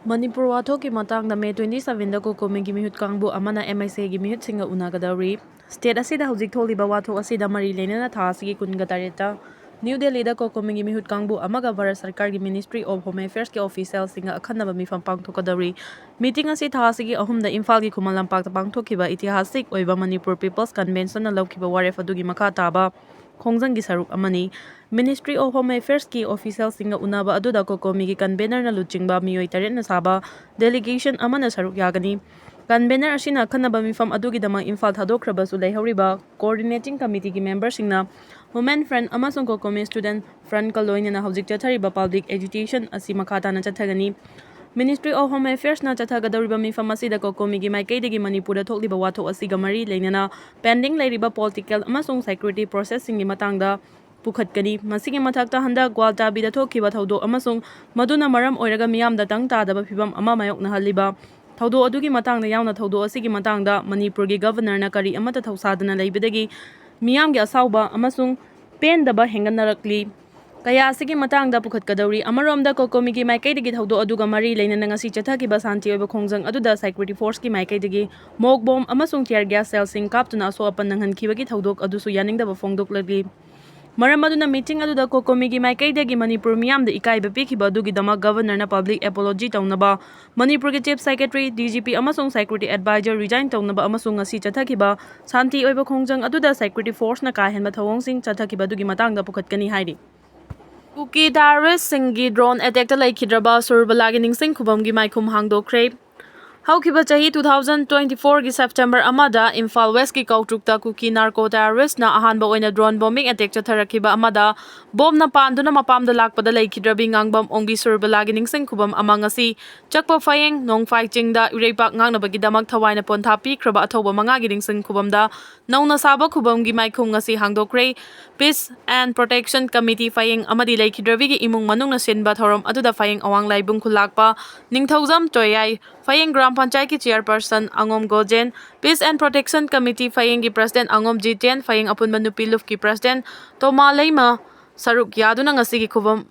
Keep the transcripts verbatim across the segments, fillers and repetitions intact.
ꯃꯅꯤꯄꯨꯔ ꯋꯥꯊꯣꯛꯀꯤ ꯃꯇꯥꯡꯗ May twenty sevenꯗ COCOMIꯒꯤ ꯃꯤꯍꯨꯠ ꯀꯥꯡꯕꯨ ꯑꯃꯅ MISAꯒꯤ ꯃꯤꯍꯨꯠꯁꯤꯡꯒ ꯎꯅꯒꯗꯧꯔꯤ꯫ State ꯑꯁꯤꯗ ꯍꯧꯖꯤꯛ ꯊꯣꯛꯂꯤꯕ ꯋꯥꯊꯣꯛ ꯑꯁꯤꯗ ꯃꯔꯤ ꯂꯩꯅꯅ ꯊꯥ ꯑꯁꯤꯒꯤ ꯀꯨꯟꯒ ꯇꯔꯦꯠꯇ ꯅ꯭ꯌꯨ ꯗꯦꯜꯂꯤꯗ COCOMIꯒꯤ ꯃꯤꯍꯨꯠ ꯀꯥꯡꯕꯨ ꯑꯃꯒ ꯚꯥꯔꯠ ꯁꯔꯀꯥꯔꯒꯤ Ministry of Home Affairsꯀꯤ officialꯁꯤꯡꯒ ꯑꯈꯟꯅꯕ ꯃꯤꯐꯝ ꯄꯥꯡꯊꯣꯛꯀꯗꯧꯔꯤ꯫ Meeting ꯑꯁꯤ ꯊꯥ ꯑꯁꯤꯒꯤ ꯑꯍꯨꯝꯗ ꯏꯝꯐꯥꯜꯒꯤ ꯈꯨꯃꯟ ꯂꯝꯄꯥꯛꯇ ꯄꯥꯡꯊꯣꯛꯈꯤꯕ ꯏꯇꯤꯍꯥꯁꯤꯛ ꯑꯣꯏꯕ ꯃꯅꯤꯄꯨꯔ People's Conventionꯅ ꯂꯧꯈꯤꯕ ꯋꯥꯔꯦꯞ ꯑꯗꯨꯒꯤ ꯃꯈꯥ ꯇꯥꯕ ꯈꯣꯡꯖꯪꯒꯤ ꯁꯔꯨꯛ ꯑꯃꯅꯤ꯫ Ministry of Home Affairsꯀꯤ officialꯁꯤꯡꯒ ꯎꯅꯕ ꯑꯗꯨꯗ COCOMIꯒꯤ convenerꯅ ꯂꯨꯆꯤꯡꯕ ꯃꯤꯑꯣꯏ ꯇꯔꯦꯠꯅ ꯁꯥꯕ delegation ꯑꯃꯅ ꯁꯔꯨꯛ ꯌꯥꯒꯅꯤ꯫ Convener ꯑꯁꯤꯅ ꯑꯈꯟꯅꯕ ꯃꯤꯐꯝ ꯑꯗꯨꯒꯤꯗꯃꯛ ꯏꯝꯐꯥꯜ ꯊꯥꯗꯣꯛꯈ꯭ꯔꯕꯁꯨ, ꯂꯩꯍꯧꯔꯤꯕ coordinating committeeꯒꯤ memberꯁꯤꯡꯅ Women Front ꯑꯃꯁꯨꯡ COCOMI Student Frontꯀ ꯂꯣꯏꯅꯅ ꯍꯧꯖꯤꯛ ꯆꯠꯊꯔꯤꯕ public agitation ꯑꯁꯤ ꯃꯈꯥ ꯇꯥꯅ ꯆꯠꯊꯒꯅꯤ꯫ Ministry of Home Affairsꯅ ꯆꯠꯊꯒꯗꯧꯔꯤꯕ ꯃꯤꯐꯝ ꯑꯁꯤꯗ COCOMIꯒꯤ ꯃꯥꯏꯀꯩꯗꯒꯤ ꯃꯅꯤꯄꯨꯔꯗ ꯊꯣꯛꯂꯤꯕ ꯋꯥꯊꯣꯛ ꯑꯁꯤꯒ ꯃꯔꯤ ꯂꯩꯅꯅ pending ꯂꯩꯔꯤꯕ political ꯑꯃꯁꯨꯡ security processꯁꯤꯡꯒꯤ ꯃꯇꯥꯡꯗ ꯄꯨꯈꯠꯀꯅꯤ꯫ ꯃꯁꯤꯒꯤ ꯃꯊꯛꯇ, ꯍꯟꯗꯛ ꯒ꯭ꯋꯥꯜꯇꯥꯕꯤꯗ ꯊꯣꯛꯈꯤꯕ ꯊꯧꯗꯣꯛ ꯑꯃꯁꯨꯡ ꯃꯗꯨꯅ ꯃꯔꯝ ꯑꯣꯏꯔꯒ ꯃꯤꯌꯥꯝꯗ ꯇꯪ ꯇꯥꯗꯕ ꯐꯤꯚꯝ ꯑꯃ ꯃꯥꯌꯣꯛꯅꯍꯜꯂꯤꯕ ꯊꯧꯗꯣꯛ ꯑꯗꯨꯒꯤ ꯃꯇꯥꯡꯗ ꯌꯥꯎꯅ, ꯊꯧꯗꯣꯛ ꯑꯁꯤꯒꯤ ꯃꯇꯥꯡꯗ ꯃꯅꯤꯄꯨꯔꯒꯤ Governorꯅ ꯀꯔꯤ ꯑꯃꯠꯇ ꯊꯧꯁꯥꯗꯅ ꯂꯩꯕꯗꯒꯤ ꯃꯤꯌꯥꯝꯒꯤ ꯑꯁꯥꯎꯕ ꯑꯃꯁꯨꯡ ꯄꯦꯟꯗꯕ ꯍꯦꯟꯒꯠꯅꯔꯛꯂꯤ꯫ ꯀꯌꯥ ꯑꯁꯤꯒꯤ ꯃꯇꯥꯡꯗ ꯄꯨꯈꯠꯀꯗꯧꯔꯤ꯫ ꯑꯃꯔꯣꯝꯗ, COCOMIꯒꯤ ꯃꯥꯏꯀꯩꯗꯒꯤ ꯊꯧꯗꯣꯛ ꯑꯗꯨꯒ ꯃꯔꯤ ꯂꯩꯅꯅ ꯉꯁꯤ ꯆꯠꯊꯈꯤꯕ ꯁꯥꯟꯇꯤ ꯑꯣꯏꯕ ꯈꯣꯡꯖꯪ ꯑꯗꯨꯗ security forceꯀꯤ ꯃꯥꯏꯀꯩꯗꯒꯤ mock bomb ꯑꯃꯁꯨꯡ tear gas shellꯁꯤꯡ ꯀꯥꯞꯇꯨꯅ ꯑꯁꯣꯛ ꯑꯄꯟ ꯅꯪꯍꯟꯈꯤꯕꯒꯤ ꯊꯧꯗꯣꯛ ꯑꯗꯨꯁꯨ ꯌꯥꯅꯤꯡꯗꯕ ꯐꯣꯡꯗꯣꯛꯂꯛꯂꯤ꯫ ꯃꯔꯝ ꯑꯗꯨꯅ, meeting ꯑꯗꯨꯗ COCOMIꯒꯤ ꯃꯥꯏꯀꯩꯗꯒꯤ ꯃꯅꯤꯄꯨꯔ ꯃꯤꯌꯥꯝꯗ ꯏꯀꯥꯏꯕ ꯄꯤꯈꯤꯕ ꯑꯗꯨꯒꯤꯗꯃꯛ Governorꯅ public apology ꯇꯧꯅꯕ, ꯃꯅꯤꯄꯨꯔꯒꯤ Chief Secretary, DGP ꯑꯃꯁꯨꯡ Security Advisor resign ꯇꯧꯅꯕ ꯑꯃꯁꯨꯡ ꯉꯁꯤ ꯆꯠꯊꯈꯤꯕ ꯁꯥꯟꯇꯤ ꯑꯣꯏꯕ ꯈꯣꯡꯖꯪ ꯑꯗꯨꯗ security forceꯅ ꯀꯥ ꯍꯦꯟꯕ ꯊꯧꯑꯣꯡꯁꯤꯡ ꯆꯠꯊꯈꯤꯕ ꯑꯗꯨꯒꯤ ꯃꯇꯥꯡꯗ ꯄꯨꯈꯠꯀꯅꯤ ꯍꯥꯏꯔꯤ꯫ ꯀꯨꯀꯤ terroristꯁꯤꯡꯒꯤ drone attackꯇ ꯂꯩꯈꯤꯗ꯭ꯔꯕ ꯁꯨꯔꯕꯂꯥꯒꯤ ꯅꯤꯡꯁꯤꯡ ꯈꯨꯕꯝꯒꯤ ꯃꯥꯏꯈꯨꯝ ꯍꯥꯡꯗꯣꯛꯈ꯭ꯔꯦ꯫ ꯍꯧꯈꯤꯕ ꯆꯍꯤ two thousand twenty fourꯒꯤ September ꯑꯃꯗ ꯏꯝꯐꯥꯜ Westꯀꯤ ꯀꯧꯇ꯭ꯔꯨꯛꯇ ꯀꯨꯀꯤ narco terroristꯅ ꯑꯍꯥꯟꯕ ꯑꯣꯏꯅ drone bombing attack ꯆꯠꯊꯔꯛꯈꯤꯕ ꯑꯃꯗ, bombꯅ ꯄꯥꯟꯗꯨꯅ ꯃꯄꯥꯝꯗ ꯂꯥꯛꯄꯗ ꯂꯩꯈꯤꯗ꯭ꯔꯕꯤ ꯉꯥꯡꯕꯝ ꯑꯣꯡꯕꯤ ꯁꯨꯔꯕꯂꯥꯒꯤ ꯅꯤꯡꯁꯤꯡ ꯈꯨꯕꯝ ꯑꯃ ꯉꯁꯤ ꯆꯛꯄ ꯐꯌꯦꯡ ꯅꯣꯡꯐꯥꯏ ꯆꯤꯡꯗ ꯏꯔꯩꯄꯥꯛ ꯉꯥꯛꯅꯕꯒꯤꯗꯃꯛ ꯊꯋꯥꯏꯅ ꯄꯣꯟꯊꯥ ꯄꯤꯈ꯭ꯔꯕ ꯑꯊꯧꯕ ꯃꯉꯥꯒꯤ ꯅꯤꯡꯁꯤꯡ ꯈꯨꯕꯝꯗ ꯅꯧꯅ ꯁꯥꯕ ꯈꯨꯕꯝꯒꯤ ꯃꯥꯏꯈꯨꯝ ꯉꯁꯤ ꯍꯥꯡꯗꯣꯛꯈ꯭ꯔꯦ꯫ Peace and Protection Committee ꯐꯌꯦꯡ ꯑꯃꯗꯤ ꯂꯩꯈꯤꯗ꯭ꯔꯕꯤꯒꯤ ꯏꯃꯨꯡ ꯃꯅꯨꯡꯅ ꯁꯤꯟꯕ ꯊꯧꯔꯝ ꯑꯗꯨꯗ ꯐꯌꯦꯡ ꯑꯋꯥꯡ ꯂꯥꯏꯕꯨꯡ ꯈꯨꯜꯂꯥꯛꯄ ꯅꯤꯡꯊꯧꯖꯝ ꯆꯣꯌꯥꯏ, ꯐꯌꯦꯡ ꯒ꯭ꯔꯥꯝ ꯄꯟꯆꯥꯌꯠꯀꯤ chairperson ꯑꯉꯣꯝ Gojen, Peace and Protection Committee ꯐꯌꯦꯡꯒꯤ president ꯑꯉꯣꯝ ꯖꯤꯇꯦꯟ, ꯐꯌꯦꯡ ꯑꯄꯨꯟꯕ ꯅꯨꯄꯤ ꯂꯨꯞꯀꯤ president ꯇꯣꯃꯥ ꯂꯩꯃ ꯁꯔꯨꯛ ꯌꯥꯗꯨꯅ ꯉꯁꯤꯒꯤ ꯈꯨꯕꯝ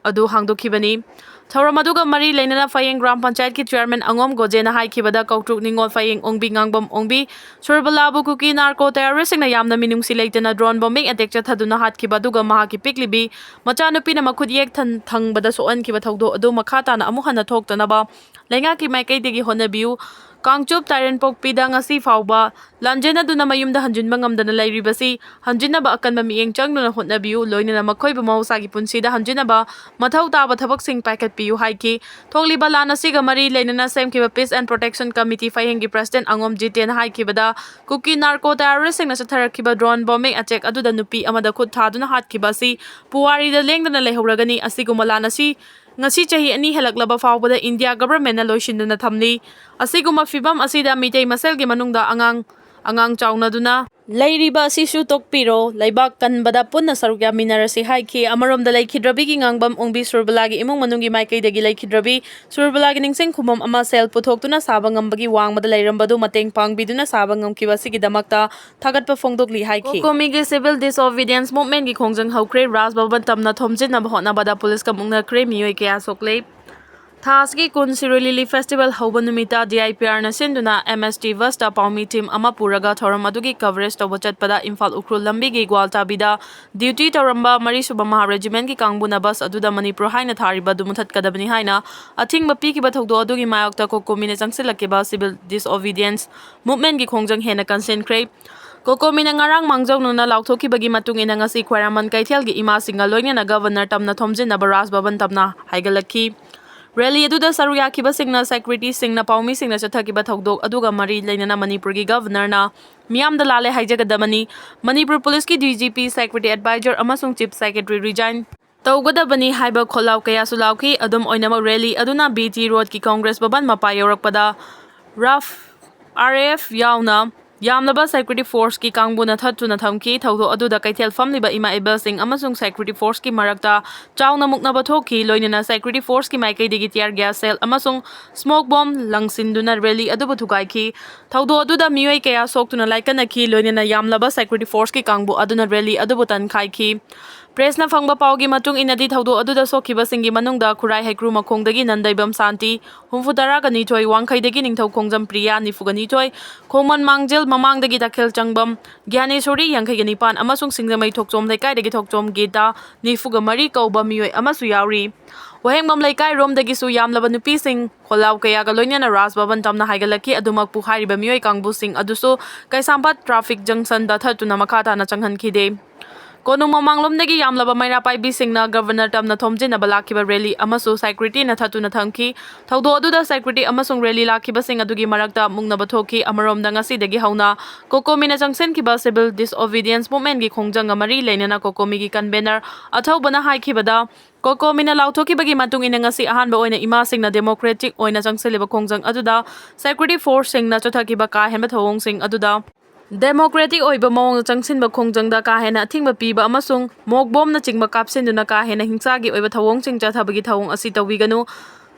ꯑꯗꯨ ꯍꯥꯡꯗꯣꯛꯈꯤꯕꯅꯤ꯫ ꯊꯧꯔꯝ ꯑꯗꯨꯒ ꯃꯔꯤ ꯂꯩꯅꯅ ꯐꯌꯦꯡ ꯒ꯭ꯔꯥꯝ ꯄꯟꯆꯥꯌꯠꯀꯤ ꯆꯤꯌꯔꯃꯦꯟ ꯑꯉꯣꯝ ꯒꯣꯖꯦꯅ ꯍꯥꯏꯈꯤꯕꯗ ꯀꯧꯇ꯭ꯔꯨꯛ ꯅꯤꯉꯣꯜ ꯐꯌꯦꯡ ꯑꯣꯡꯕꯤ ꯉꯥꯡꯕꯝ ꯑꯣꯡꯕꯤ ꯁꯨꯔꯕꯂꯥꯕꯨ ꯀꯨꯀꯤ ꯅꯥꯔꯀꯣ ꯇꯦꯔꯣꯔꯤꯁꯁꯤꯡꯅ ꯌꯥꯝꯅ ꯃꯤꯅꯨꯡꯁꯤ ꯂꯩꯇꯅ ꯗ꯭ꯔꯣꯟ ꯕꯣꯝꯕꯤꯡ ꯑꯦꯇꯦꯛ ꯆꯠꯊꯗꯨꯅ ꯍꯥꯠꯈꯤꯕ ꯑꯗꯨꯒ ꯃꯍꯥꯛꯀꯤ ꯄꯤꯛꯂꯤꯕꯤ ꯃꯆꯥꯅꯨꯄꯤꯅ ꯃꯈꯨꯠ ꯌꯦꯛ ꯊꯟ-, ꯊꯪꯕꯗ ꯁꯣꯛꯍꯟꯈꯤꯕ ꯊꯧꯗꯣꯛ ꯑꯗꯨ ꯃꯈꯥ ꯇꯥꯅ ꯑꯃꯨꯛ ꯍꯟꯅ ꯊꯣꯛꯇꯅꯕ ꯂꯩꯉꯥꯛꯀꯤ ꯃꯥꯏꯀꯩꯗꯒꯤ ꯍꯣꯠꯅꯕꯤꯌꯨ꯫ ꯀꯥꯡꯆꯨꯞ ꯇꯥꯏꯔꯦꯟꯄꯣꯛꯄꯤꯗ ꯉꯁꯤ ꯐꯥꯎꯕ ꯂꯥꯟꯖꯦꯟꯅꯗꯨꯅ ꯃꯌꯨꯝꯗ ꯍꯟꯖꯤꯟꯕ ꯉꯝꯗꯅ ꯂꯩꯔꯤꯕꯁꯤ ꯍꯟꯖꯤꯟꯅꯕ ꯑꯀꯟꯕ ꯃꯤꯠꯌꯦꯡ ꯆꯪꯗꯨꯅ ꯍꯣꯠꯅꯕꯤꯌꯨ, ꯂꯣꯏꯅꯅ ꯃꯈꯣꯏꯕꯨ ꯃꯍꯧꯁꯥꯒꯤ ꯄꯨꯟꯁꯤꯗ ꯍꯟꯖꯤꯟꯅꯕ ꯃꯊꯧ ꯇꯥꯕ ꯊꯕꯛꯁꯤꯡ ꯄꯥꯏꯈꯠꯄꯤꯌꯨ ꯍꯥꯏꯈꯤ꯫ ꯊꯣꯛꯂꯤꯕ ꯂꯥꯟ ꯑꯁꯤꯒ ꯃꯔꯤ ꯂꯩꯅꯅ ꯁꯦꯝꯈꯤꯕ Peace and Protection Committee ꯐꯌꯦꯡꯒꯤ president ꯑꯉꯣꯝ ꯖꯤꯇꯦꯟ ꯍꯥꯏꯈꯤꯕꯗ, ꯀꯨꯀꯤ ꯅꯥꯔꯀꯣ ꯇꯦꯔꯣꯔꯤꯁꯁꯤꯡꯅ ꯆꯠꯊꯔꯛꯈꯤꯕ ꯗ꯭ꯔꯣꯟ ꯕꯣꯝꯕꯤꯡ ꯑꯦꯇꯦꯛ ꯑꯗꯨꯗ ꯅꯨꯄꯤ ꯑꯃꯗ ꯈꯨꯠ ꯊꯥꯗꯨꯅ ꯍꯥꯠꯈꯤꯕ ꯑꯁꯤ ꯄꯨꯋꯥꯔꯤꯗ ꯂꯦꯡꯗꯅ ꯂꯩꯍꯧꯔꯒꯅꯤ꯫ ꯑꯁꯤꯒꯨꯝꯕ ꯂꯥꯟ ꯑꯁꯤ ꯉꯁꯤ ꯆꯍꯤ ꯑꯅꯤ ꯍꯦꯜꯂꯛꯂꯕ ꯐꯥꯎꯕꯗ ꯏꯟꯗꯤꯌꯥ ꯒꯚꯔꯟꯃꯦꯟꯠꯅ ꯂꯣꯏꯁꯤꯟꯗꯅ ꯊꯝꯂꯤ꯫ ꯑꯁꯤꯒꯨꯝꯕ ꯐꯤꯚꯝ ꯑꯁꯤꯗ ꯃꯤꯇꯩ ꯃꯁꯦꯜꯒꯤ ꯃꯅꯨꯡꯗ ꯑꯉꯥꯡ, ꯑꯉꯥꯡ ꯆꯥꯎꯅꯗꯨꯅ ꯂꯩꯔꯤꯕ ꯑꯁꯤꯁꯨ ꯇꯣꯛꯄꯤꯔꯣ, ꯂꯩꯕꯥꯛ ꯀꯟꯕꯗ ꯄꯨꯟꯅ ꯁꯔꯨꯛ ꯌꯥꯃꯤꯟꯅꯔꯁꯤ ꯍꯥꯏꯈꯤ꯫ ꯑꯃꯔꯣꯝꯗ ꯂꯩꯈꯤꯗ꯭ꯔꯕꯤꯒꯤ ꯉꯥꯡꯕꯝ ꯑꯣꯡꯕꯤ ꯁꯨꯔꯕꯂꯥꯒꯤ ꯏꯃꯨꯡ ꯃꯅꯨꯡꯒꯤ ꯃꯥꯏꯀꯩꯗꯒꯤ ꯂꯩꯈꯤꯗ꯭ꯔꯕꯤ ꯁꯨꯔꯕꯂꯥꯒꯤ ꯅꯤꯡꯁꯤꯡ ꯈꯨꯕꯝ ꯑꯃ ꯁꯦꯜ ꯄꯨꯊꯣꯛꯇꯨꯅ ꯁꯥꯕ ꯉꯝꯕꯒꯤ ꯋꯥꯡꯃꯗ ꯂꯩꯔꯝꯕꯗꯨ ꯃꯇꯦꯡ ꯄꯥꯡꯕꯤꯗꯨꯅ ꯁꯥꯕ ꯉꯝꯈꯤꯕ ꯑꯁꯤꯒꯤꯗꯃꯛꯇ ꯊꯥꯒꯠꯄ ꯐꯣꯡꯗꯣꯛꯂꯤ ꯍꯥꯏꯈꯤ꯫ ꯀꯣꯀꯣꯃꯤꯒꯤ civil disobedience movementꯀꯤ ꯈꯣꯡꯖꯪ ꯍꯧꯈ꯭ꯔꯦ꯫ ꯔꯥꯖ ꯚꯕꯟ ꯇꯝꯅ ꯊꯣꯝꯖꯤꯟꯅꯕ ꯍꯣꯠꯅꯕꯗ ꯄꯨꯂꯤꯁꯀ ꯃꯨꯛꯅꯈ꯭ꯔꯦ꯫ ꯃꯤꯑꯣꯏ ꯀꯌꯥ ꯁꯣꯛꯂꯦ꯫ ꯊꯥ ꯑꯁꯤꯒꯤ ꯀꯨꯟ Shirui Lily Festival ꯍꯧꯕ ꯅꯨꯃꯤꯠꯇ D I P Rꯅ ꯁꯤꯟꯗꯨꯅ M S T busꯇ ꯄꯥꯎꯃꯤ team ꯑꯃ ꯄꯨꯔꯒ ꯊꯧꯔꯝ ꯑꯗꯨꯒꯤ coverage ꯇꯧꯕ ꯆꯠꯄꯗ ꯏꯝꯐꯥꯜ ꯎꯈ꯭ꯔꯨꯜ ꯂꯝꯕꯤꯒꯤ ꯒ꯭ꯋꯥꯜꯇꯥꯕꯤꯗ duty ꯇꯧꯔꯝꯕ ꯃꯔꯤꯁꯨꯕ ꯃꯍꯥ regimentꯀꯤ ꯀꯥꯡꯕꯨꯅ bus ꯑꯗꯨꯗ ꯃꯅꯤꯄꯨꯔ ꯍꯥꯏꯅ ꯊꯥꯔꯤꯕ ꯑꯗꯨ ꯃꯨꯊꯠꯀꯗꯕꯅꯤ ꯍꯥꯏꯅ ꯑꯊꯤꯡꯕ ꯄꯤꯈꯤꯕ ꯊꯧꯗꯣꯛ ꯑꯗꯨꯒꯤ ꯃꯥꯌꯣꯛꯇ ꯀꯣꯀꯣꯃꯤꯅ ꯆꯪꯁꯤꯜꯂꯛꯈꯤꯕ civil disobedience movementꯀꯤ ꯈꯣꯡꯖꯪ ꯍꯦꯟꯅ ꯀꯟꯁꯤꯟꯈ꯭ꯔꯦ꯫ ꯀꯣꯀꯣꯃꯤꯅ ꯉꯔꯥꯡ ꯃꯥꯡꯖꯧꯅꯅ ꯂꯥꯎꯊꯣꯛꯈꯤꯕꯒꯤ ꯃꯇꯨꯡ ꯏꯟꯅ ꯉꯁꯤ ꯈ꯭ꯋꯥꯏꯔꯝꯕꯟ ꯀꯩꯊꯦꯜꯒꯤ ꯏꯃꯥꯁꯤꯡꯒ ꯂꯣꯏꯅꯅ Governor ꯇꯝꯅ ꯊꯣꯝꯖꯤꯟꯅꯕ ꯔꯥꯖ ꯚꯕꯟ ꯇꯝꯅ ꯍꯥꯏꯒꯠꯂꯛꯈꯤ꯫ Rally ꯑꯗꯨꯗ ꯁꯔꯨꯛ ꯌꯥꯈꯤꯕꯁꯤꯡꯅ securityꯁꯤꯡꯅ ꯄꯥꯎꯃꯤꯁꯤꯡꯅ ꯆꯠꯊꯈꯤꯕ ꯊꯧꯗꯣꯛ ꯑꯗꯨꯒ ꯃꯔꯤ ꯂꯩꯅꯅ ꯃꯅꯤꯄꯨꯔꯒꯤ Governorꯅ ꯃꯤꯌꯥꯝꯗ ꯂꯥꯜꯂꯦ ꯍꯥꯏꯖꯒꯗꯕꯅꯤ, ꯃꯅꯤꯄꯨꯔ ꯄꯨꯂꯤꯁꯀꯤ D G P, security advisor ꯑꯃꯁꯨꯡ chief secretary resign ꯇꯧꯒꯗꯕꯅꯤ ꯍꯥꯏꯕ ꯈꯣꯜꯂꯥꯎ ꯀꯌꯥꯁꯨ ꯂꯥꯎꯈꯤ꯫ ꯑꯗꯨꯝ ꯑꯣꯏꯅꯃꯛ, rally ꯑꯗꯨꯅ B T Roadꯀꯤ Congress ꯚꯕꯟ ꯃꯄꯥ ꯌꯧꯔꯛꯄꯗ ꯔꯥꯐ, R A F ꯌꯥꯎꯅ ꯌꯥꯝꯂꯕ security forceꯀꯤ ꯀꯥꯡꯕꯨꯅ ꯊꯠꯇꯨꯅ ꯊꯝꯈꯤ꯫ ꯊꯧꯗꯣꯛ ꯑꯗꯨꯗ ꯀꯩꯊꯦꯜ ꯐꯝꯂꯤꯕ ꯏꯃꯥ ꯏꯕꯦꯜꯁꯤꯡ ꯑꯃꯁꯨꯡ security forceꯀꯤ ꯃꯔꯛꯇ ꯆꯥꯎꯅ ꯃꯨꯛꯅꯕ ꯊꯣꯛꯈꯤ꯫ ꯂꯣꯏꯅꯅ security forceꯀꯤ ꯃꯥꯏꯀꯩꯗꯒꯤ tear gas shell ꯑꯃꯁꯨꯡ smoke bomb ꯂꯪꯁꯤꯟꯗꯨꯅ rally ꯑꯗꯨꯕꯨ ꯊꯨꯒꯥꯏꯈꯤ꯫ ꯊꯧꯗꯣꯛ ꯑꯗꯨꯗ ꯃꯤꯑꯣꯏ ꯀꯌꯥ ꯁꯣꯛꯇꯨꯅ ꯂꯥꯏꯀꯠꯅꯈꯤ꯫ ꯂꯣꯏꯅꯅ ꯌꯥꯝꯂꯕ security forceꯀꯤ ꯀꯥꯡꯕꯨ ꯑꯗꯨꯅ rally ꯑꯗꯨꯕꯨ ꯇꯟꯈꯥꯏꯈꯤ꯫ ꯄ꯭ꯔꯦꯁꯅ ꯐꯪꯕ ꯄꯥꯎꯒꯤ ꯃꯇꯨꯡ ꯏꯟꯅꯗꯤ, ꯊꯧꯗꯣꯛ ꯑꯗꯨꯗ ꯁꯣꯛꯈꯤꯕꯁꯤꯡꯒꯤ ꯃꯅꯨꯡꯗ ꯈꯨꯔꯥꯏ ꯍꯩꯀ꯭ꯔꯨ ꯃꯈꯣꯡꯗꯒꯤ ꯅꯟꯗꯩꯕꯝ ꯁꯥꯟꯇꯤ, ꯍꯨꯝꯐꯨꯇꯔꯥꯒ ꯅꯤꯊꯣꯏ, ꯋꯥꯡꯈꯩꯗꯒꯤ ꯅꯤꯡꯊꯧ ꯈꯣꯡꯖꯝ ꯄ꯭ꯔꯤꯌꯥ, ꯅꯤꯐꯨꯒ ꯅꯤꯊꯣꯏ, ꯈꯣꯡꯃꯟ ꯃꯥꯡꯖꯤꯜ ꯃꯃꯥꯡꯗꯒꯤ ꯇꯈꯦꯜ ꯆꯪꯕꯝ ꯒ꯭ꯌꯥꯅꯦꯁꯣꯔꯤ, ꯌꯥꯡꯈꯩꯒ ꯅꯤꯄꯥꯟ, ꯑꯃꯁꯨꯡ ꯁꯤꯡꯖꯃꯩ ꯊꯣꯛꯆꯣꯝ ꯂꯩꯀꯥꯏꯗꯒꯤ ꯊꯣꯛꯆꯣꯝ ꯒꯤꯇꯥ, ꯅꯤꯐꯨꯒ ꯃꯔꯤ ꯀꯧꯕ ꯃꯤꯑꯣꯏ ꯑꯃꯁꯨ ꯌꯥꯎꯔꯤ꯫ ꯋꯥꯍꯦꯡꯕꯝ ꯂꯩꯀꯥꯏꯔꯣꯝꯗꯒꯤꯁꯨ ꯌꯥꯝꯂꯕ ꯅꯨꯄꯤꯁꯤꯡ ꯈꯣꯜꯂꯥꯎ ꯀꯌꯥꯒ ꯂꯣꯏꯅꯅ ꯔꯥꯖ ꯚꯕꯟ ꯇꯝꯅ ꯍꯥꯏꯒꯠꯂꯛꯈꯤ꯫ ꯑꯗꯨꯃꯛꯄꯨ ꯍꯥꯏꯔꯤꯕ ꯃꯤꯑꯣꯏ ꯀꯥꯡꯕꯨꯁꯤꯡ ꯑꯗꯨꯁꯨ ꯀꯩꯁꯥꯝꯄꯥꯠ ꯇ꯭ꯔꯥꯐꯤꯛ ꯖꯪꯁꯟꯗ ꯊꯠꯇꯨꯅ ꯃꯈꯥ ꯇꯥꯅ ꯆꯪꯍꯟꯈꯤꯗꯦ꯫ ꯀꯣꯅꯨꯡ ꯃꯃꯥꯡꯂꯣꯝꯗꯒꯤ ꯌꯥꯝꯂꯕ ꯃꯩꯔꯥ ꯄꯥꯏꯕꯤꯁꯤꯡꯅ ꯒꯕꯔꯅꯔ ꯇꯝꯅ ꯊꯣꯝꯖꯤꯟꯅꯕ ꯂꯥꯛꯈꯤꯕ ꯔꯦꯂꯤ ꯑꯃꯁꯨ ꯁꯦꯀ꯭ꯌꯨꯔꯤꯇꯤꯅ ꯊꯠꯇꯨꯅ ꯊꯝꯈꯤ꯫ ꯊꯧꯗꯣꯛ ꯑꯗꯨꯗ ꯁꯦꯀ꯭ꯌꯨꯔꯤꯇꯤ ꯑꯃꯁꯨꯡ ꯔꯦꯂꯤ ꯂꯥꯛꯈꯤꯕꯁꯤꯡ ꯑꯗꯨꯒꯤ ꯃꯔꯛꯇ ꯃꯨꯛꯅꯕ ꯊꯣꯛꯈꯤ꯫ ꯑꯃꯔꯣꯝꯗ, ꯉꯁꯤꯗꯒꯤ ꯍꯧꯅ ꯀꯣꯀꯣꯃꯤꯅ ꯆꯪꯁꯤꯟꯈꯤꯕ ꯁꯤꯚꯤꯜ ꯗꯤꯁꯑꯣꯕꯤꯗꯤꯌꯦꯟꯁ ꯃꯨꯚꯃꯦꯟꯠꯀꯤ ꯈꯣꯡꯖꯪꯒ ꯃꯔꯤ ꯂꯩꯅꯅ ꯀꯣꯀꯣꯃꯤꯒꯤ ꯀꯟꯚꯦꯅꯔ ꯑꯊꯧꯕꯅ ꯍꯥꯏꯈꯤꯕꯗ, ꯀꯣꯀꯣꯃꯤꯅ ꯂꯥꯎꯊꯣꯛꯈꯤꯕꯒꯤ ꯃꯇꯨꯡ ꯏꯟꯅ ꯉꯁꯤ ꯑꯍꯥꯟꯕ ꯑꯣꯏꯅ ꯏꯃꯥꯁꯤꯡꯅ ꯗꯦꯃꯣꯀ꯭ꯔꯦꯇꯤꯛ ꯑꯣꯏꯅ ꯆꯪꯁꯤꯜꯂꯤꯕ ꯈꯣꯡꯖꯪ ꯑꯗꯨꯗ ꯁꯦꯀ꯭ꯌꯨꯔꯤꯇꯤ ꯐꯣꯔꯁꯁꯤꯡꯅ ꯆꯠꯊꯈꯤꯕ ꯀꯥ ꯍꯦꯟꯕ ꯊꯧꯑꯣꯡꯁꯤꯡ ꯑꯗꯨꯗ ꯗꯦꯃꯣꯀ꯭ꯔꯦꯇꯤꯛ ꯑꯣꯏꯕ ꯃꯑꯣꯡꯗ ꯆꯪꯁꯤꯟꯕ ꯈꯣꯡꯖꯪꯗ ꯀꯥ ꯍꯦꯟꯅ ꯑꯊꯤꯡꯕ ꯄꯤꯕ ꯑꯃꯁꯨꯡ ꯃꯣꯛ ꯕꯣꯝꯅꯆꯤꯡꯕ ꯀꯥꯞꯁꯤꯟꯗꯨꯅ ꯀꯥ ꯍꯦꯟꯅ ꯍꯤꯡꯁꯥꯒꯤ ꯑꯣꯏꯕ ꯊꯧꯑꯣꯡꯁꯤꯡ ꯆꯠꯊꯕꯒꯤ ꯊꯧꯑꯣꯡ ꯑꯁꯤ ꯇꯧꯕꯤꯒꯅꯨ꯫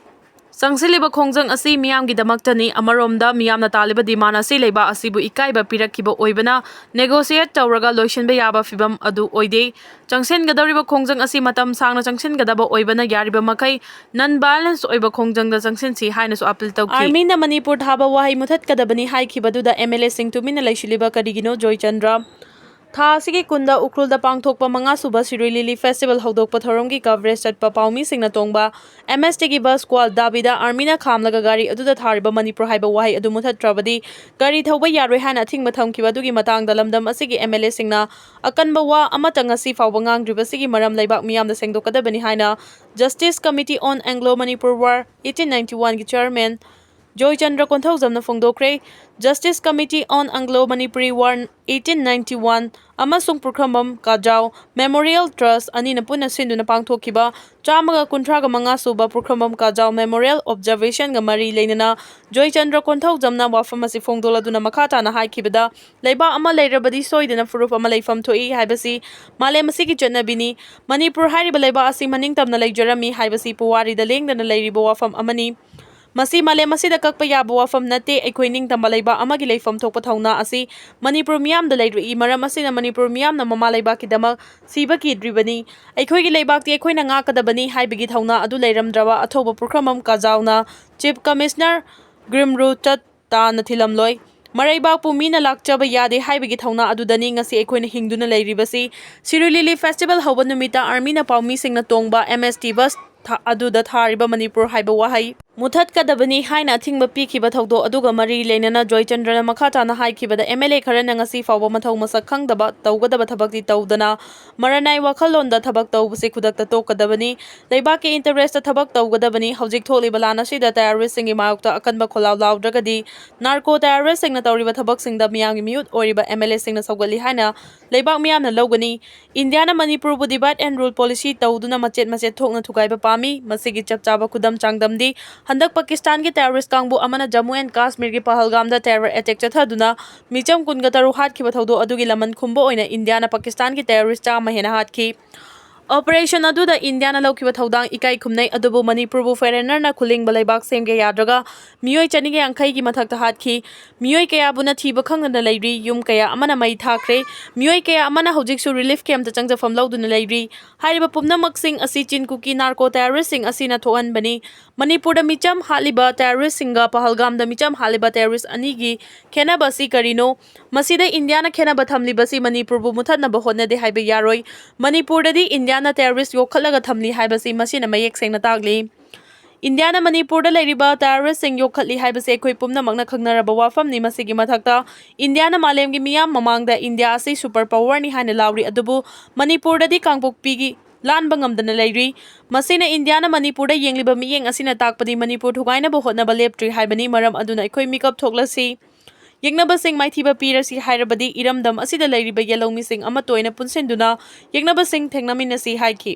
ꯆꯪꯁꯤꯜꯂꯤꯕ ꯈꯣꯡꯖꯪ ꯑꯁꯤ ꯃꯤꯌꯥꯝꯒꯤꯗꯃꯛꯇꯅꯤ꯫ ꯑꯃꯔꯣꯝꯗ, ꯃꯤꯌꯥꯝꯅ ꯇꯥꯜꯂꯤꯕ ꯗꯤꯃꯥꯟ ꯑꯁꯤ ꯂꯩꯕꯥꯛ ꯑꯁꯤꯕꯨ ꯏꯀꯥꯏꯕ ꯄꯤꯔꯛꯈꯤꯕ ꯑꯣꯏꯕꯅ, ꯅꯦꯒꯣꯁꯤꯌꯦꯠ ꯇꯧꯔꯒ ꯂꯣꯏꯁꯤꯟꯕ ꯌꯥꯕ ꯐꯤꯚꯝ ꯑꯗꯨ ꯑꯣꯏꯗꯦ꯫ ꯆꯪꯁꯤꯟꯒꯗꯧꯔꯤꯕ ꯈꯣꯡꯖꯪ ꯑꯁꯤ ꯃꯇꯝ ꯁꯥꯡꯅ ꯆꯪꯁꯤꯟꯒꯗꯕ ꯑꯣꯏꯕꯅ, ꯌꯥꯔꯤꯕ ꯃꯈꯩ ꯅꯟ ꯚꯥꯏꯂꯦꯟꯁ ꯑꯣꯏꯕ ꯈꯣꯡꯖꯪꯗ ꯆꯪꯁꯤꯟꯁꯤ ꯍꯥꯏꯅꯁꯨ ꯑꯄꯤꯜ ꯇꯧꯈꯤ꯫ ꯑꯥꯔꯃꯤꯅ ꯃꯅꯤꯄꯨꯔ ꯊꯥꯕ ꯋꯥꯍꯩ ꯃꯨꯊꯠꯀꯗꯕꯅꯤ ꯍꯥꯏꯈꯤꯕꯗꯨꯗ ꯑꯦꯝ ꯑꯦꯜ ꯑꯦꯁꯤꯡ ꯇꯨꯃꯤꯟꯅ ꯂꯩꯁꯤꯜꯂꯤꯕ ꯀꯔꯤꯒꯤꯅꯣ, ꯖꯣꯏꯆꯟꯗ꯭ꯔ? ꯊꯥ ꯑꯁꯤꯒꯤ ꯀꯨꯟꯗ ꯎꯈ꯭ꯔꯨꯜꯗ ꯄꯥꯡꯊꯣꯛꯄ ꯃꯉꯥꯁꯨꯕ ꯁꯤꯔꯨꯏ ꯂꯤꯂꯤ ꯐꯦꯁꯇꯤꯚꯦꯜ ꯍꯧꯗꯣꯛꯄ ꯊꯧꯔꯝꯒꯤ ꯀꯚꯔꯦꯖ ꯆꯠꯄ ꯄꯥꯎꯃꯤꯁꯤꯡꯅ ꯇꯣꯡꯕ ꯑꯦꯝ ꯑꯦꯁ ꯇꯤꯒꯤ ꯕꯁ ꯀ꯭ꯋꯥꯜ ꯗꯥꯕꯤꯗ ꯑꯥꯔꯃꯤꯅ ꯈꯥꯝꯂꯒ ꯒꯥꯔꯤ ꯑꯗꯨꯗ ꯊꯥꯔꯤꯕ ꯃꯅꯤꯄꯨꯔ ꯍꯥꯏꯕ ꯋꯥꯍꯩ ꯑꯗꯨ ꯃꯨꯊꯠꯇ꯭ꯔꯕꯗꯤ ꯒꯥꯔꯤ ꯊꯧꯕ ꯌꯥꯔꯣꯏ ꯍꯥꯏꯅ ꯑꯊꯤꯡꯕ ꯊꯝꯈꯤꯕ ꯑꯗꯨꯒꯤ ꯃꯇꯥꯡꯗ ꯂꯝꯗꯝ ꯑꯁꯤꯒꯤ ꯑꯦꯝ ꯑꯦꯜ ꯑꯦꯁꯤꯡꯅ ꯑꯀꯟꯕ ꯋꯥ ꯑꯃꯠꯇ ꯉꯁꯤ ꯐꯥꯎꯕ ꯉꯥꯡꯗ꯭ꯔꯤꯕꯁꯤꯒꯤ ꯃꯔꯝ ꯂꯩꯕꯥꯛ ꯃꯤꯌꯥꯝꯗ ꯁꯦꯡꯗꯣꯛꯀꯗꯕꯅꯤ ꯍꯥꯏꯅ Justice Committee on Anglo-Manipur War eighteen ninety-one ꯒꯤ chairman Joychandra ꯀꯣꯟꯊꯧꯖꯝꯅ ꯐꯣꯡꯗꯣꯛꯈ꯭ꯔꯦ꯫ Justice Committee on Anglo-Manipuri War eighteen ninety-one ꯑꯃꯁꯨꯡ ꯄꯨꯈ꯭ꯔꯝꯕꯝ ꯀꯥꯖꯥꯎ Memorial Trust ꯑꯅꯤꯅ ꯄꯨꯟꯅ ꯁꯤꯟꯗꯨꯅ ꯄꯥꯡꯊꯣꯛꯈꯤꯕ ꯆꯥꯝꯃꯒ ꯀꯨꯟꯊ꯭ꯔꯥꯒ ꯃꯉꯥ ꯁꯨꯕ ꯄꯨꯈ꯭ꯔꯝꯕꯝ ꯀꯥꯖꯥꯎ Memorial Observationꯒ ꯃꯔꯤ ꯂꯩꯅꯅ ꯖꯣꯏꯆꯟꯗ꯭ꯔ ꯀꯣꯟꯊꯧꯖꯝꯅ ꯋꯥꯐꯝ ꯑꯁꯤ ꯐꯣꯡꯗꯣꯛꯂꯗꯨꯅ ꯃꯈꯥ ꯇꯥꯅ ꯍꯥꯏꯈꯤꯕꯗ, ꯂꯩꯕꯥꯛ ꯑꯃ ꯂꯩꯔꯕꯗꯤ ꯁꯣꯏꯗꯅ ꯐꯨꯔꯨꯞ ꯑꯃ ꯂꯩꯐꯝ ꯊꯣꯛꯏ ꯍꯥꯏꯕꯁꯤ ꯃꯥꯂꯦꯝ ꯑꯁꯤꯒꯤ ꯆꯠꯅꯕꯤꯅꯤ꯫ ꯃꯅꯤꯄꯨꯔ ꯍꯥꯏꯔꯤꯕ ꯂꯩꯕꯥꯛ ꯑꯁꯤ ꯃꯅꯤꯡꯇꯝꯅ ꯂꯩꯖꯔꯝꯃꯤ ꯍꯥꯏꯕꯁꯤ ꯄꯨꯋꯥꯔꯤꯗ ꯂꯦꯡꯗꯅ ꯂꯩꯔꯤꯕ ꯋꯥꯐꯝ ꯑꯃꯅꯤ꯫ ꯃꯁꯤ ꯃꯥꯂꯦꯝ ꯑꯁꯤꯗ ꯀꯛꯄ ꯌꯥꯕ ꯋꯥꯐꯝ ꯅꯠꯇꯦ꯫ ꯑꯩꯈꯣꯏ ꯅꯤꯡꯇꯝꯕ ꯂꯩꯕꯥꯛ ꯑꯃꯒꯤ ꯂꯩꯐꯝ ꯊꯣꯛꯄ ꯊꯧꯅꯥ ꯑꯁꯤ ꯃꯅꯤꯄꯨꯔ ꯃꯤꯌꯥꯝꯗ ꯂꯩꯔꯛꯏ꯫ ꯃꯔꯝ ꯑꯁꯤꯅ ꯃꯅꯤꯄꯨꯔ ꯃꯤꯌꯥꯝꯅ ꯃꯃꯥ ꯂꯩꯕꯥꯛꯀꯤꯗꯃꯛ ꯁꯤꯕ ꯀꯤꯗ꯭ꯔꯤꯕꯅꯤ꯫ ꯑꯩꯈꯣꯏꯒꯤ ꯂꯩꯕꯥꯛꯇꯤ ꯑꯩꯈꯣꯏꯅ ꯉꯥꯛꯀꯗꯕꯅꯤ ꯍꯥꯏꯕꯒꯤ ꯊꯧꯅꯥ ꯑꯗꯨ ꯂꯩꯔꯝꯗ꯭ꯔꯕ ꯑꯊꯧꯕ ꯄꯨꯈ꯭ꯔꯝꯕꯝ ꯀꯥꯖꯥꯎꯅ Chief Commissioner ꯒ꯭ꯔꯤꯝꯔꯨ ꯆꯠ ꯇꯥꯅ ꯊꯤꯜꯂꯝꯂꯣꯏ꯫ ꯃꯔꯩꯕꯥꯛꯄꯨ ꯃꯤꯅ ꯂꯥꯛꯆꯕ ꯌꯥꯗꯦ ꯍꯥꯏꯕꯒꯤ ꯊꯧꯅꯥ ꯑꯗꯨꯗꯅꯤ ꯉꯁꯤ ꯑꯩꯈꯣꯏꯅ ꯍꯤꯡꯗꯨꯅ ꯂꯩꯔꯤꯕꯁꯤ꯫ ꯁꯤꯔꯣꯏ ꯂꯤꯂꯤ festival ꯍꯧꯕ ꯅꯨꯃꯤꯠꯇ armyꯅ ꯄꯥꯎꯃꯤꯁꯤꯡꯅ ꯇꯣꯡꯕ M S T bus ꯊꯥ-, ꯑꯗꯨꯗ ꯊꯥꯔꯤꯕ ꯃꯅꯤꯄꯨꯔ ꯍꯥꯏꯕ ꯋꯥꯍꯩ ꯃꯨꯊꯠꯀꯗꯕꯅꯤ ꯍꯥꯏꯅ ꯑꯊꯤꯡꯕ ꯄꯤꯈꯤꯕ ꯊꯧꯗꯣꯛ ꯑꯗꯨꯒ ꯃꯔꯤ ꯂꯩꯅꯅ ꯖꯣꯏꯆꯟꯗ꯭ꯔꯅ ꯃꯈꯥ ꯇꯥꯅ ꯍꯥꯏꯈꯤꯕꯗ, M L A ꯈꯔꯅ ꯉꯁꯤ ꯐꯥꯎꯕ ꯃꯊꯧ ꯃꯁꯛ ꯈꯪꯗꯕ, ꯇꯧꯒꯗꯕ ꯊꯕꯛꯇꯤ ꯇꯧꯗꯅ, ꯃꯔꯅꯥꯏ ꯋꯥꯈꯜꯂꯣꯟꯗ ꯊꯕꯛ ꯇꯧꯕꯁꯤ ꯈꯨꯗꯛꯇ ꯇꯣꯛꯀꯗꯕꯅꯤ꯫ ꯂꯩꯕꯥꯛꯀꯤ interestꯇ ꯊꯕꯛ ꯇꯧꯒꯗꯕꯅꯤ꯫ ꯍꯧꯖꯤꯛ ꯊꯣꯛꯂꯤꯕ ꯂꯥꯟ ꯑꯁꯤꯗ terroristꯁꯤꯡꯒꯤ ꯃꯥꯌꯣꯛꯇ ꯑꯀꯟꯕ ꯈꯣꯜꯂꯥꯎ ꯂꯥꯎꯗ꯭ꯔꯒꯗꯤ, narco terroristꯁꯤꯡꯅ ꯇꯧꯔꯤꯕ ꯊꯕꯛꯁꯤꯡꯗ ꯃꯤꯌꯥꯝꯒꯤ ꯃꯤꯍꯨꯠ ꯑꯣꯏꯔꯤꯕ M L Aꯁꯤꯡꯅ ꯁꯧꯒꯠꯂꯤ ꯍꯥꯏꯅ ꯂꯩꯕꯥꯛ ꯃꯤꯌꯥꯝꯅ ꯂꯧꯒꯅꯤ꯫ ꯏꯟꯗꯤꯌꯥꯅ ꯃꯅꯤꯄꯨꯔꯕꯨ divide and rule policy ꯇꯧꯗꯨꯅ ꯃꯆꯦꯠ ꯃꯆꯦꯠ ꯊꯣꯛꯅ ꯊꯨꯒꯥꯏꯕ ꯄꯥꯝꯃꯤ꯫ ꯃꯁꯤꯒꯤ ꯆꯞ ꯆꯥꯕ ꯈꯨꯗꯝ ꯆꯥꯡꯗꯝꯗꯤ ꯍꯟꯗꯛ ꯄꯥꯀꯤꯁꯇꯥꯟꯒꯤ terrorist ꯀꯥꯡꯕꯨ ꯑꯃꯅ ꯖꯝꯃꯨ and ꯀꯥꯁꯃꯤꯔꯒꯤ ꯄꯍꯜꯒꯥꯝꯗ terror attack ꯆꯠꯊꯗꯨꯅ ꯃꯤꯆꯝ ꯀꯨꯟꯒ ꯇꯔꯨꯛ ꯍꯥꯠꯈꯤꯕ ꯊꯧꯗꯣꯛ ꯑꯗꯨꯒꯤ ꯂꯃꯟ ꯈꯨꯝꯕ ꯑꯣꯏꯅ ꯏꯟꯗꯤꯌꯥꯅ ꯄꯥꯀꯤꯁꯇꯥꯟꯒꯤ terrorist ꯆꯥꯝꯃ ꯍꯦꯟꯅ ꯍꯥꯠꯈꯤ꯫ Operation ꯑꯗꯨꯗ ꯏꯟꯗꯤꯌꯥꯅ ꯂꯧꯈꯤꯕ ꯊꯧꯗꯥꯡ ꯏꯀꯥꯏ ꯈꯨꯝꯅꯩ, ꯑꯗꯨꯕꯨ ꯃꯅꯤꯄꯨꯔꯕꯨ foreignerꯅ ꯈꯨꯂꯤꯡꯕ ꯂꯩꯕꯥꯛ ꯁꯦꯝꯒꯦ ꯌꯥꯗ꯭ꯔꯒ ꯃꯤꯑꯣꯏ ꯆꯅꯤꯒ ꯌꯥꯡꯈꯩꯒꯤ ꯃꯊꯛꯇ ꯍꯥꯠꯈꯤ꯫ ꯃꯤꯑꯣꯏ ꯀꯌꯥꯕꯨꯅ ꯊꯤꯕ ꯈꯪꯗꯅ ꯂꯩꯔꯤ, ꯌꯨꯝ ꯀꯌꯥ ꯑꯃꯅ ꯃꯩ ꯊꯥꯈ꯭ꯔꯦ, ꯃꯤꯑꯣꯏ ꯀꯌꯥ ꯑꯃꯅ ꯍꯧꯖꯤꯛꯁꯨ relief campꯇ ꯆꯪꯖꯐꯝ ꯂꯧꯗꯨꯅ ꯂꯩꯔꯤ꯫ ꯍꯥꯏꯔꯤꯕ ꯄꯨꯝꯅꯃꯛꯁꯤꯡ ꯑꯁꯤ ꯆꯤꯟ ꯀꯨꯀꯤ narco terroristꯁꯤꯡ ꯑꯁꯤꯅ ꯊꯣꯛꯍꯟꯕꯅꯤ꯫ ꯃꯅꯤꯄꯨꯔꯗ ꯃꯤꯆꯝ ꯍꯥꯠꯂꯤꯕ terroristꯁꯤꯡꯒ ꯄꯍꯜꯒꯥꯝꯗ ꯃꯤꯆꯝ ꯍꯥꯠꯂꯤꯕ terrorist ꯑꯅꯤꯒꯤ ꯈꯦꯠꯅꯕ ꯑꯁꯤ ꯀꯔꯤꯅꯣ? ꯃꯁꯤꯗ ꯏꯟꯗꯤꯌꯥꯅ ꯈꯦꯠꯅꯕ ꯊꯝꯂꯤꯕꯁꯤ ꯃꯅꯤꯄꯨꯔꯕꯨ ꯃꯨꯊꯠꯅꯕ ꯍꯣꯠꯅꯗꯦ ꯍꯥꯏꯕ ꯌꯥꯔꯣꯏ꯫ ꯃꯅꯤꯄꯨꯔꯗꯗꯤ ꯏꯟꯗꯤꯌꯥꯅ terrorist ꯌꯣꯛꯈꯠꯂꯒ ꯊꯝꯂꯤ ꯍꯥꯏꯕꯁꯤ ꯃꯁꯤꯅ ꯃꯌꯦꯛ ꯁꯦꯡꯅ ꯇꯥꯛꯂꯤ꯫ ꯏꯟꯗꯤꯌꯥꯅ ꯃꯅꯤꯄꯨꯔꯗ ꯂꯩꯔꯤꯕ terroristꯁꯤꯡ ꯌꯣꯛꯈꯠꯂꯤ ꯍꯥꯏꯕꯁꯤ ꯑꯩꯈꯣꯏ ꯄꯨꯝꯅꯃꯛꯅ ꯈꯪꯅꯔꯕ ꯋꯥꯐꯝꯅꯤ꯫ ꯃꯁꯤꯒꯤ ꯃꯊꯛꯇ ꯏꯟꯗꯤꯌꯥꯅ ꯃꯥꯂꯦꯝꯒꯤ ꯃꯤꯌꯥꯝ ꯃꯃꯥꯡꯗ ꯏꯟꯗꯤꯌꯥ ꯑꯁꯤ super powerꯅꯤ ꯍꯥꯏꯅ ꯂꯥꯎꯔꯤ, ꯑꯗꯨꯕꯨ ꯃꯅꯤꯄꯨꯔꯗꯗꯤ ꯀꯥꯡꯄꯣꯛꯄꯤꯒꯤ ꯂꯥꯟꯕ ꯉꯝꯗꯅ ꯂꯩꯔꯤ꯫ ꯃꯁꯤꯅ ꯏꯟꯗꯤꯌꯥꯅ ꯃꯅꯤꯄꯨꯔꯗ ꯌꯦꯡꯂꯤꯕ ꯃꯤꯠꯌꯦꯡ ꯑꯁꯤꯅ ꯇꯥꯛꯄꯗꯤ ꯃꯅꯤꯄꯨꯔ ꯊꯨꯒꯥꯏꯅꯕ ꯍꯣꯠꯅꯕ ꯂꯦꯞꯇ꯭ꯔꯤ ꯍꯥꯏꯕꯅꯤ꯫ ꯃꯔꯝ ꯑꯗꯨꯅ ꯑꯩꯈꯣꯏ ꯃꯤꯀꯞ ꯊꯣꯛꯂꯁꯤ꯫ ꯌꯦꯛꯅꯕꯁꯤꯡ ꯃꯥꯏꯊꯤꯕ ꯄꯤꯔꯁꯤ ꯍꯥꯏꯔꯕꯗꯤ ꯏꯔꯝꯗꯝ ꯑꯁꯤꯗ ꯂꯩꯔꯤꯕ ꯌꯦꯜꯍꯧꯃꯤꯁꯤꯡ ꯑꯃꯠꯇ ꯑꯣꯏꯅ ꯄꯨꯟꯁꯤꯟꯗꯨꯅ ꯌꯦꯛꯅꯕꯁꯤꯡ ꯊꯦꯡꯅꯃꯤꯟꯅꯁꯤ ꯍꯥꯏꯈꯤ꯫